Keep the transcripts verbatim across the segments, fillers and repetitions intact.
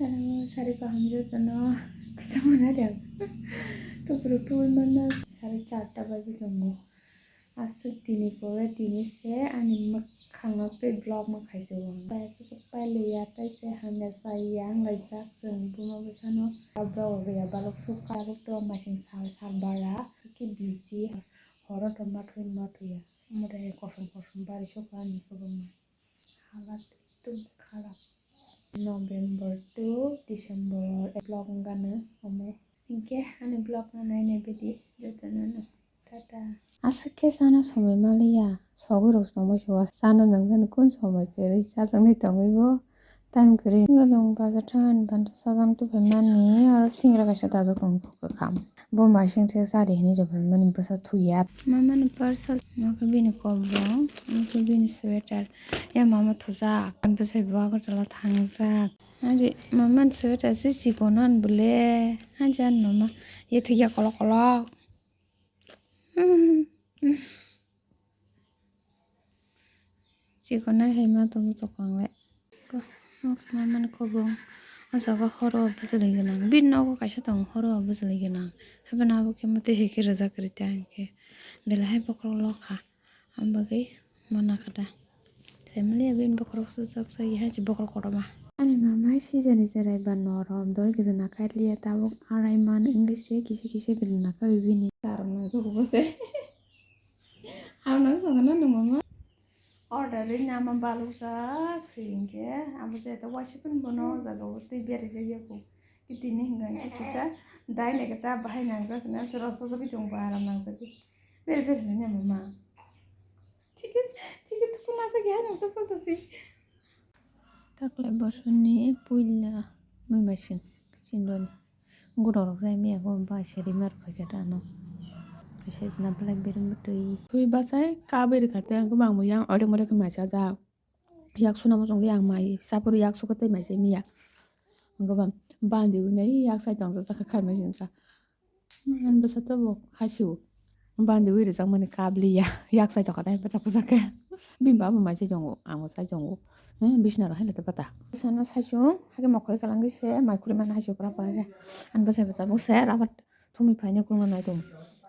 Ano sari kaham jotono kwchangma naidi ang. Tuburu tubui manna sari charta baji tongo. Aswk tini pore tini se ani mwkhangno tei vlog ma khaijao ang. Bai aswk pailiya tei se hamya chaya wng laijak chwng buma bwsano. Vlog rwya balok sukha tabuk to masing sal sal bara. Aswk khe busy horo to matwi matwiya. Omo de kosom kosom bari sukha ani kwbangma. Halat ekdom kharap. November to December vlog wngano omo. Hinkhe ani vlog no nainai bidi jotono no. Tata. Aswk khe chana somoi maliya. Sogwi rok tongbai se o chana nangmani kun somoi kwrwi chajaknai tongwi bo time kwrwi. Wngkha nwng bazar thangani banta sajang tubui mani oro singra kaisa dajak tongo kwkham. Bo masing se sari hinwi rwbaimani bwsa thuya. Mamani parcel, omo khe bini kobong, omo khe bini sweater. Ya mama thujak, bwsai bo Agartala thangjak. Ari mamani sweater se chikon an bole. Hajan mama, ye thikya kolok kolok. Chikon nai hai ma tongo tokong le. Ko, mamani kobong. O jaga horo bwswlwi gwnang. Bini nogo kaisa tongo horo bwswlwi gwnang. Haibano abo khe motwi hai khe rwjak kwrwi ta hinkhe. Belai hai bokhorok lokha. Ang bagwi mana kha da. Family bini bokhorok swjak sa ya hai bokhorok kotorma. Ani mama season ni cherai ba norom doi gwnang na kha liya tabuk arai man wngwi se kisa kisa gwnang na kha bini. Tarwk nang jagwi bo se. Ang nang songna nang mama. Order ri nama baluk jak se hinkhe abo je to waisa pun bono o jaga o tei berajak ya ko. Kitini hinga kisa dai nai kata bahai nang jak na se rosa jagwi tong bo aram nang jak. Bere bere hinwi mama. Thike thike thukuna jak ya nang to palta si. Taklai bosor ni puila mui masing chindon. Gudorok jai miya go ba seri mar phaikha ta ano. Kaisa na belai beri mutui. Thui bachai kaberi khate ang bang bo yang orek morek khe mai cha jak. Yak suna mo chong di ang mai sapor yak suka tei mai cha miya. Ang bang bandi unai yak sai tong cha kha khai mai jin sa. Ang bwsa to bo khasiu. Bandi wi rijak mani kabliya. Yak sai tokha dai bwsa bwsa khe. Bini baba mai sai tongo, ang bo sai tongo. Hmm, bisna ro hai lete pata. Sana sai chung, hake mokholi kalang se mai khuri mana hai chopra pora khe. Ang bwsa bwsa bo se rabat thumi phaini kurma nai tong.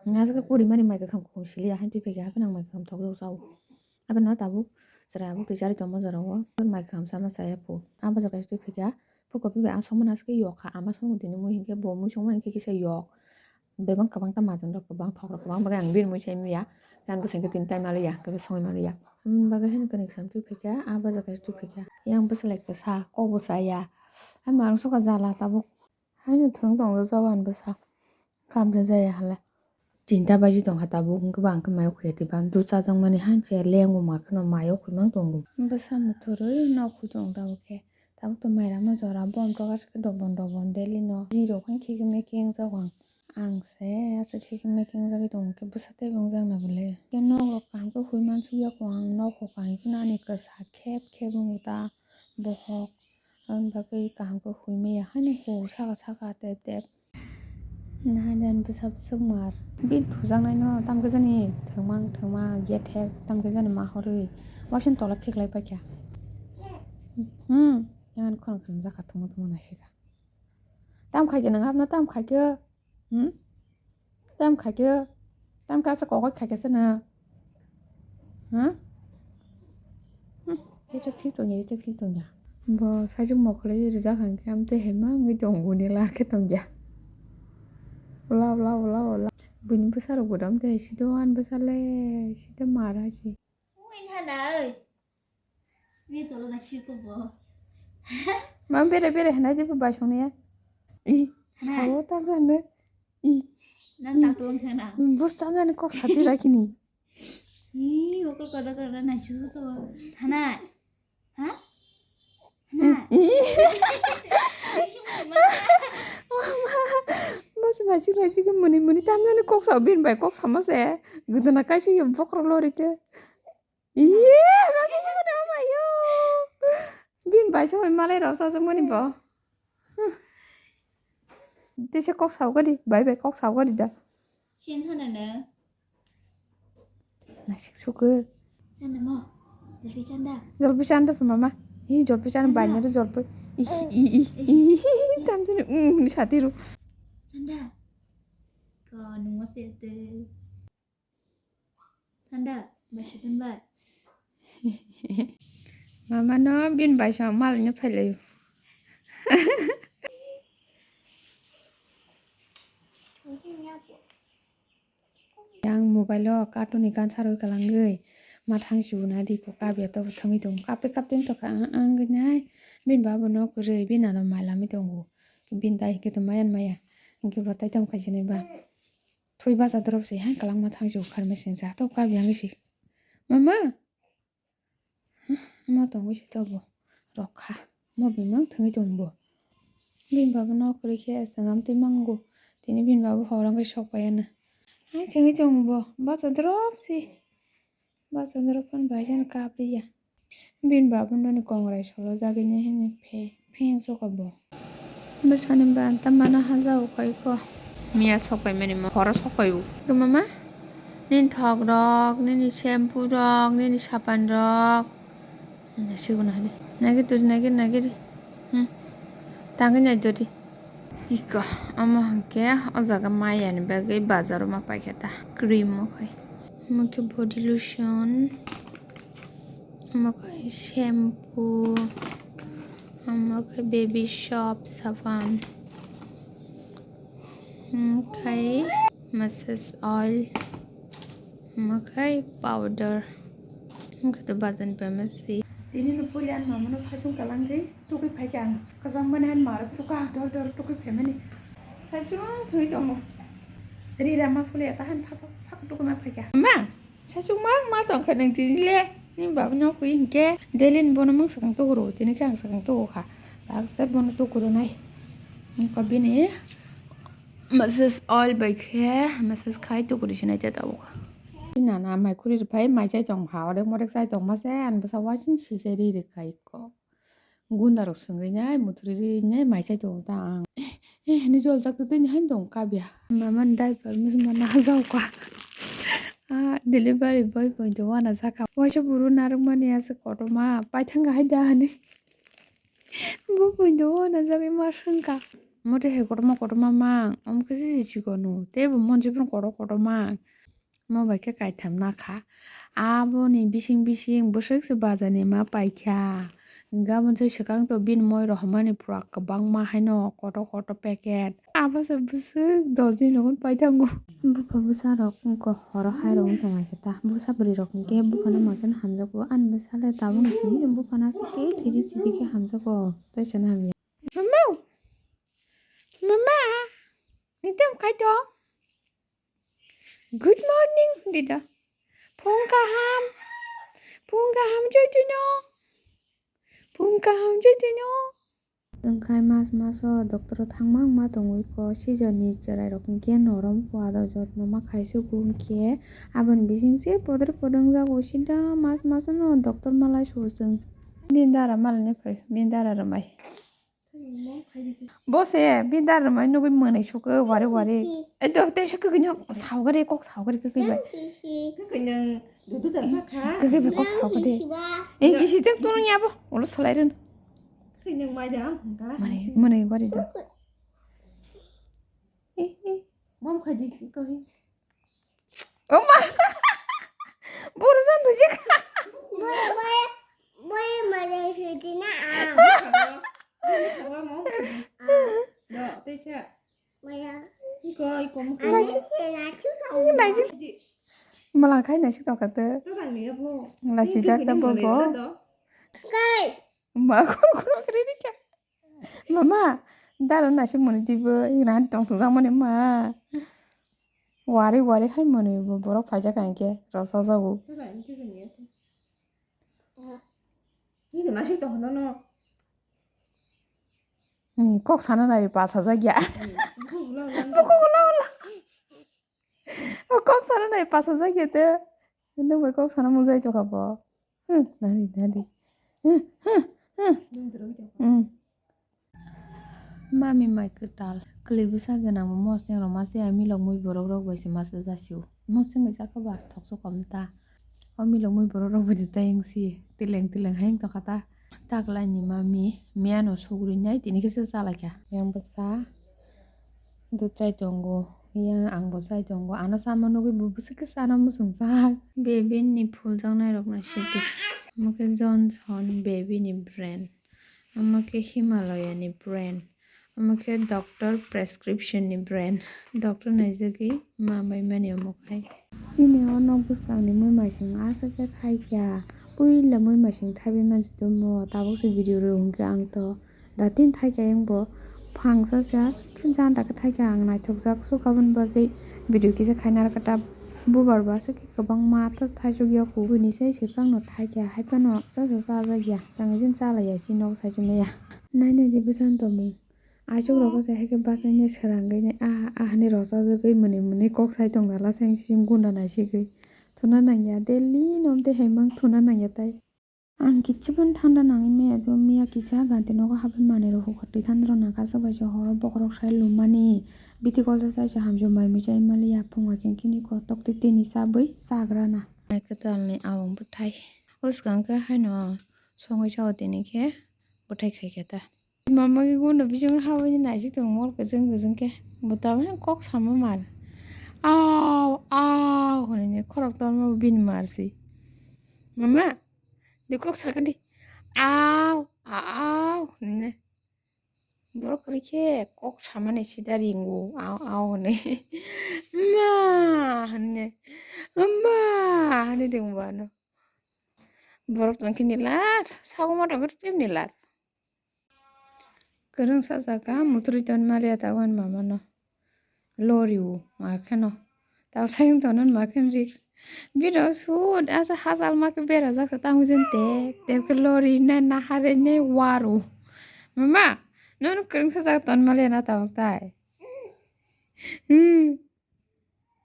Nga se kuri mani mai kakham kum sili ya hai twi phege hake nang mai kakham thok rok sao. Abo no tabuk chwrai abo twi chari tongma jora o mai kakham sama saya phu. Abo jaga twi phege. Phulkopi bai ang songmani aswk yok kha, ama songmani tini mui hinkhe bo mui songmani hinkhe kisa yok. Bebak kwbang ta majang rok kwbang thok rok kwbang bagwi ang bini mui sai manya. Gan bwsai khe tini tai maliya, kebo songwi maliya. Aboni bagwi haino kwnwi kwcham twi phaikha, ah baja kaisa twi phaikha. Yang bwsalai kwsa, kok bo chaya. Hai marung sokha jala tabuk. Haino thwng tong jao ani bwsa. Kam ja jaya hala. Tinta baji tongkha tabuk, hwnkhe bo ang khe mayo khuya twi bang. Dud chajakmani han se lengbo ma kheno mayo khwi mang tongo. Bwsa mwthurwi nok khwi tong tabuk khe. Tabuk to mairam no jora bom togar se dobon dobon daily no. Ri rok khe khe meke wngjago ang. Ang se aswk khe khe meke wngjagwi tongo khe bwsa teibo wngjak na bwle. Khe nok rok kaham khe hoi mansukya kho ang, nok rok kaham khe ani kwsa khep khep wngo ta bohok. Aboni bagwi kaham khe hoi maya haino hor saka saka tep tep. Nahai dan bwsa bwswk mar. Bini thujaknaino tamkhe jani thwngmang thwngmang gethek tamkhe jani ma horwi. Waising tola khiklai paikha. Hmm, yang khorang khorang jaka thwngma thwngma naisika. Tam khaikhe nang abna tam khaikhe. Hmm? Tam khaikhe. Tam kasa kokoi khaikhe sana. Ha? Hmm, ita thik tongya, ita thik tongya. Bo sajwk mokhwlwi rijak hwnkhe amtwi hema wngwi tongo ni lar khe tongya. Ula, ula, ula, ula. Buini bwsarok bo dam tei sido ani bwsale, sido mara si. Ui, hana, oi. Ni tolo na siko bo. Mam bere bere hana je bai songni ya. I, hana. Sawo ta jane. I. Nang tak tolong khana. Bus ta jane kok sati rakini. Ih, okor kodo kodo naisuk suko. Thanai. Ha? Thanai. Ih. Mama. Mama. Bus naisuk naisuk muni muni tamjani kok sa bin bai kok sama se. Gudana kaisuk ye bokrok lori te. Ih, rasa sama de amayo. Bin bai sama malai rasa sama ni bo. Tese kok sao gadi, bai bai kok sao gadi da. Sin hana na. Nasik suku. Chanda mo. Jolpi chanda. Jolpi chanda pha mama. Hi jolpi chanda bai na jolpi. Ih, ih, ih, ih, tamjani, mm, hwnwi sati rw. Thanda. Ko nungmo se te. Thanda, bai sati bai. Mama no bin bai sa mal ni phailai. Yang mobile o cartoon ni gansa rwi kwlangwi mathang chuna di ko kabya to thangwi tongo kaptwi kaptwi wngtokha ang ang gnai bini babo no kwrwi bini ano mai lamwi tongo bini dai hwnkhe to maya maya hwnkhe bo tai tamo khaijani ba thwi bacha drop se hai kwlangma thang chukharmai singcha to kabya wngwi si mama. Omo tongwi se tobo rok kha. Omo bemang thangwi tongo bo. Bini baba nok kwrwi khe chwng amtwi mango. Tini bini baba hor wngkhe sok pai ano. Hai chwngwi tongo bo. Bacha drop se. Bacha drop phano bai jani kap ya. Bini baba noni kongrai solo jagwi nai hwnwi phe. Phiyang soko bo. Bwsani banta mana hanja ukhai kho. Miya sokpai mani mo horo sokpai u. Mama, nini thok rok, nini shampoo rok, nini sapan rok. Nasi guna hadi. Nagi turi, nagi, nagi ri. Hmm. Tangwi nai dori. Iko, amo hwnkhe o jaga maya ni bagwi bazar o ma paikha ta. Cream o khai. Omo khe body lotion. Omo khe shampoo, omo khe baby soap saban, omo khe massage oil, omo khe powder, omo khe to bazar ni pharmacy. Tini no puli ang mama no saichung kalangwi tugwi phaikha ang, kwcham mani ang marok suka dor dor tugwi phaimani saichung thwi tongo. Rira ma suli ata han phak phak tugwi ma phaikha. Ma. Saichung ma ma tong kha nang tini le. Ni baba no kwi hinkhe daily ni bono mung swkang tugo ro, tini khe ang swkang tugo kha. Baksa bono tugo ro nai. Wngkha bini massage oil bai khe massage khai tugo ri sinai te tabuk. Bini nana mai khuri rw phai mai chai tong kha, orek morek chai tong ma se, ani bwsa uaising sijai ri rw kha ikko. Gunda rok swngwi nai, muthuri ri nai, mai chai tongo ta ang. Eh, eh, hinwi jol jak twi twi haino tong kabya. Mama ni diaper mujuma najao ka. Ah, delivery boy poito wana jaka. Waisa buru narwkmani aswk kotorma, paithang hai da hinwi. Bo poito wana jagwi ma swngkha. Mote hai kotorma kotorma mang, omo khe se chikon o. Tei bo monjibon kotor kotor mang. Mo bai khe kaitham na kha. Aboni bising bising bwswk se bazar ni ma paikha. Gabon se swkang to bini moi rohormani pura kwbangma haino koto koto packet. Abo se bwswk dos din rok pai thango. Bupha bwsa rok wngkha horo hai rok wngkha ta. Bwsa bwrwi rok hwnkhe buphano makhe hamjago. Ani bwsa le tabuk ni simi buphano khe thidi thidi khe hamjago. Tei sana hamya. Mama! Mama! Nitum kaitor? Good morning, dida. Phung kaham. Phung kaham joitino. Phung kaham joitino. Wngkhai mas maso doctor o thangma wngma tongwi kho season ni chwrai rok hwnkhe norom phuador jotno ma khai sugo hwnkhe aboni bising se podre podre wngjago sida mas maso no doctor malai sugo chwng. Bini dara malai phai bini dara rwmai. Bo se bini dara rwmai nugwi mwnwi sugo wari wari. Ei do tei se kwkwi no saugari kok saugari kwkwi bai. Kwkwi nwng dudu da sakha. Kwkwi bai kok saugari. Ei kisi jeng tunung yabo ulo salai rwno. Kwkwi nwng mai da ang hwnka. Mwnwi mwnwi wari do. Mom khai di kok. Oma. Buru jan rujik. Boy boy boy mane sudi na. Mom. Do tei sa. Maya. Iko iko mukha. Ano se na chu ta. Naijik. Mala khai naisik tongkha te. To jang ni abo. Naisijak ta bobo. Kai. Ma khoro khoro kiri kya. Mama, dara naisik mani dibo, iran tong tong jang mani ma. Wari wari hai mani bo borok phaijak hingke rosa jago. Ni naisik tong no. Ni kok sana nai pa sajak ya. Kok ulo ulo. O kok sana nai pasa jagya te. Nung bai kok sana mujai tokha bo. Hmm, nari, nari. Hmm, hmm, hmm. Hmm. Mami mai kwtal. Kwlwi bwsa gwnang bo mosneng rok ma se ai milok mui borok rok bai se ma se jasio. Mosneng bai sakha ba thokso kom ta. O milok mui borok rok bai de tayeng si. Tileng tileng hai wng tokha ta. Taklaini mami miyano sugrinai tini khe se chalaikha. Yang bwsa dud chai tongo, yang angbo chai tongo. Ano sama nugwi bo bwswk khe chana muchungjak. Baby ni phuljaknairokno sidi. Omo khe Johnson baby ni brand. Omo khe Himalaya ni brand. Omo khe doctor prescription ni brand. Doctor naijagwi ma bai mani omo khai. Chini o nok bwskang ni muimasing aswk khe thaikha. Puila muimasing thaibai mansi tongmo. Tabuk se video rw hwnkhe ang to datin thaikha, yang bo phangsa se aswk khe janta khe thaikha. Ang naithokjak suk aboni bagwi video kisa khaina rwkha ta. Bubar bo aswk khe kwbangma ta thaisuk yaku. Buini sai swkang no thaikha, haiphano cha cha chajak ya. Tangwi chini chalai ya chini nok sai se maya. Nai nai di bwsano tongmung. Aichuk rogo se haikhe bachainai srangwi nai ah ah hinwi rochajagwi mwnwi mwnwi kok sai tong nala se gunda naisigwi. Thuna nangya daily nom tei haimang thuna nangya tai. Ang kichuban thanda nangwi maya do miya kisa ganti nogo habai manwi rok hukha twi thanda rok nangkha aswk bai se horo bokhorok sai lumani. Biti kolsa sai se hamjwk mai mui chai maliya phunga khe kini kotok tei tini chabwi chagrana. Mai kwtalni awang bwthai. O swkang khe haino songwi sao tini khe bwthai khaikhe ta. Mama khe gunda bising habwi naisik tongo mol kwchwng kwchwng khe. Bo tabuk kok sama mar. Aw, aw, hwnwi khorok torma bo bini mar se. Mama, de kok sakha di. Aw, aw, hwnwi. Borok kwrwi khe kok samani sida ringo. Aw, aw, hwnwi. Ma, hwnwi. Ma, hwnwi ringo ano. Borok tongkhe nilar, sago ma tongkhe tei nilar. Kwrwng sajak kha, mutrwi ton maliya tabuk ani mama no. Lori o mar kheno. Tabuk sayung tono mar kheno risk. Bino sud asa hachal ma khe berajak sa tamo jen tek tek khe lori nai nahar nai war o. Mama, nono kwrwng sajak ton maliya na tabuk tai. Hmm.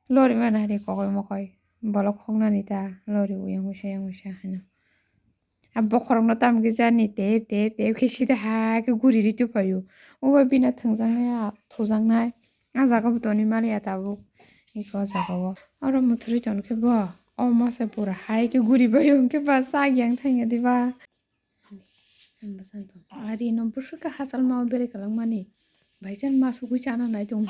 Lori mana hari kokoi mokoi bolok khoknani ta lori o yang usa yang usa hino. A bokhorokno tamo khe jani tep tep tep khe sida hai khe guri ri tuphaio. Uba bina thwngjaknai a thujaknai. A jaga bo tonwi maliya tabuk. Eko jaga o. Oro muthurwi tonkhe bo. O masa pura hai khe guri baio hwnkhe ba chak yang thangya diba. Ari no bwswk khe hachal ma o berai kwlangmani. Baichan ma sugwi chana nai tong.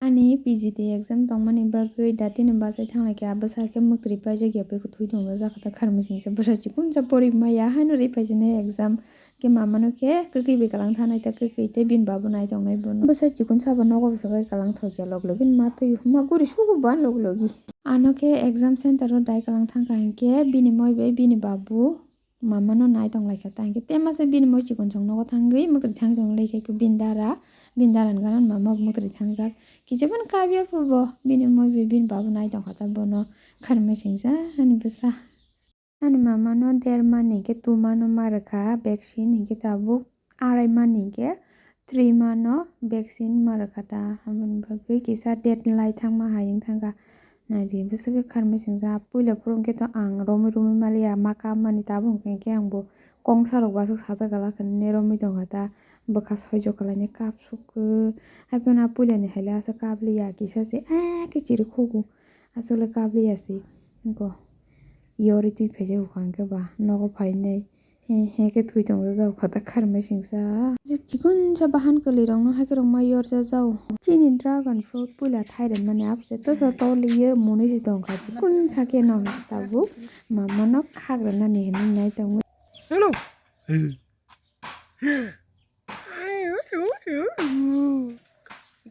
Ani P G T exam tongmani bagwi datino bachai thanglaikha, bwsa khe mwtwrwi paijak ya, bwkha thwi tongjakha ta kharmwi singsa bwsa chikunsa pori maya haino ri paisinai exam khe mamano khe kwkwi bai kwlang thanai ta kwkwi tei bini babu nai tongnai bono. Bwsa chikunsa bo nogo bwswk bai kwlang thokya log logi ma twi huma guri sugo ban log logi. Ano khe exam center o dai kwlang thangkha hinkhe bini moi bai bini babu mamano nai tong lai kha ta hinkhe tema se bini moi chikon chong nogo thangwi mwtwrwi thang tong lai kha bini dara bini dara ni gana mama bo mwtwrwi thangjak kichibon kabya phubo bini moi bai bini babu nai tong kha ta bono kharmai singsa ani bwsa ani mama no der mani hinkhe two mano ma rwkha vaccine hinkhe tabuk arai mani hinkhe three mano vaccine ma rwkha ta aboni bagwi kisa date lai thangma hai wng thangkha. Naidi, bwswk khe kharmai singsa, puila phuru hwnkhe to ang romwi romwi maliya, ma kap mani tabuk hwnkhe ang bo kongsa rok bo aswk sajak glak hinwi romwi tongkha ta, bwkha soijo kwlainai kap suk khe, haiphano a puilani haile aswk kap liya, kisa se, ah, khe chirikhugo, aswk le kap liya se, eko, yorwi twi phaijak hwnkha hwnkhe ba, nogo phainai. He he khe thwi tong jak kha ta kharmai singsa. Jik chikon sa bahan kwlwi rok no hai khe rok ma yor jak jao. Chini dragon fruit puila thai rwmani abse to sa to liye muni si tong kha chikon sa khe no tabuk mama no khak rwnani hinwi nai tong. Hello.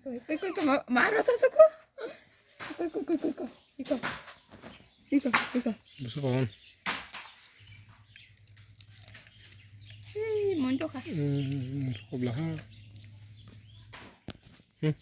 Koi, koi, koi, koi, ma, ma, rasa suku. Koi, koi, koi, koi, koi. Iko, iko, iko. Busu pawan. Hii, monto ka. Hmm, hmm, hmm, kobla ha. Hmm.